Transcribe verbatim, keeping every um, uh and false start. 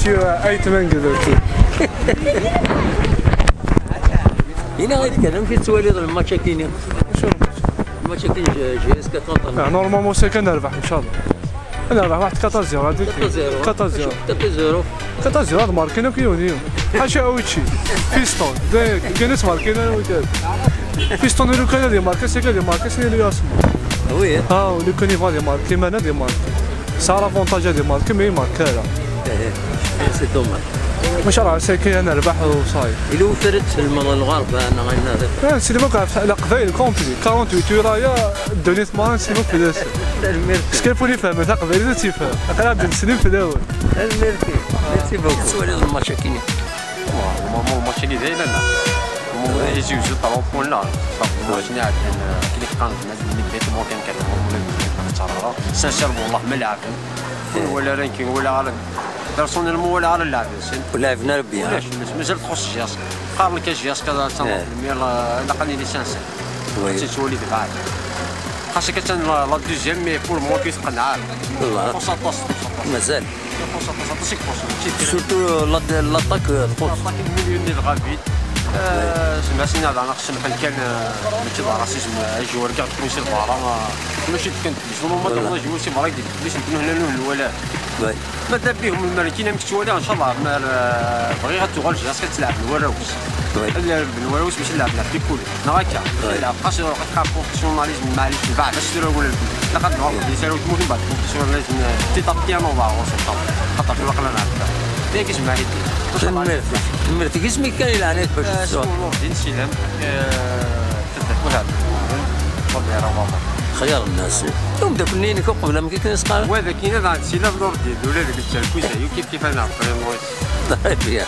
Eight man group. Ini-aɣ-d kan, amek i tettwaliḍ lmatch-agi-nni? Lmatch-agi n J S K contre. Ah, normalement, c'est kan nerbeḥ, inchallah. Nerbeḥ واحد quatre zéro, هذيك. Quatre zéro. Quatre zéro. Quatre zéro. Quatre zéro, هاد ماركين كيونيو. حاشا اويتشي. Fiston. كان اسمه ماركين انا وكذا. Fiston لو كان هذه ماركه، سي كان هذه ماركه، سي لو ياسم. Oui. اه، لو كان يبغى هذه ماركه، كيما انا هذه ماركه. صار افونتاج هذه ماركه، مي ماركه هذا. C'est dommage. ما شاء الله، سي كي انا ربح وصاي. Il est où فرد في المغرب، انا غير نعرف. اه، سي دوك على قبايل كومبلي، quarante-huit ورايا، دونيت مان، سي دوك في داس. Merci. سكيفو لي فهم، تاع قبايل تيفهم. اقرا عبد السليم في الاول. Merci. Merci beaucoup. سوالي الماتش كيني. Normalement, الماتش اللي داير لا. Normalement يجي يوزو trois points لا. صافي، الماتش اللي عاد كي قام الناس اللي بيت مو كان كان، normalement، سانسيرمون والله ما لعب. ولا رانكين ولا عالم. بيرسونيلمون ولا عالم لاعبين. ولعبنا ربي، ها؟ علاش؟ مازال تخص جياس. قال لك جياس كذا، تنظر المير، لا، لا، قال لي سانسير. وي. تتولي دفاع. خاصك تن لا دوزيام، مي بور مون كي تقنع. والله. فرصة طاس، فرصة طاس. مازال. فرصة طاس، طاس، طاس. سورتو لا، لاطاك، آه، تقول. لاطاك المليون اللي الغابي. آه، سمع سينا على نقص محل كان، آه، ماشي ضراسيزم، آه، جوار كاع تكون سي البارا، آه، ماشي كان تجنو ما والله. تبغى جوار سي بارا يدير. باش نكونوا هنا لهم الولاء. وي. ماذا بهم الملكين، امك تولي ان شاء الله، ما، آه، بغي غتوغل جاس كتلعب الوراوس. وي. اللي بالوراوس باش نلعب، نلعب بكل. نغاكا. وي. نلعب قاش روح كا بروفيسيوناليزم، معليش، بعد باش تدير ولا لقد نروح ديسير وتموت بعد بروفيسيوناليزم، آه، تي تابتيان ولا وسط. خاطر في الوقت انا نعرف. ليه كيسمع لي؟ الميرتي، الميرتي كيسمي كان يلعنيك باش آه، تسوى. اسمه نور الدين سلام. آه، تبدا كل هذا. ربي يرحمه. خيار الناس. يوم داك النين كو قبل ما كيكون يسقى. وهذا كاين هذا عند سيلا في نور الدين، ولا ديك التلفوزة، يو كيف كيف انا عبقري المويس. طيب يا.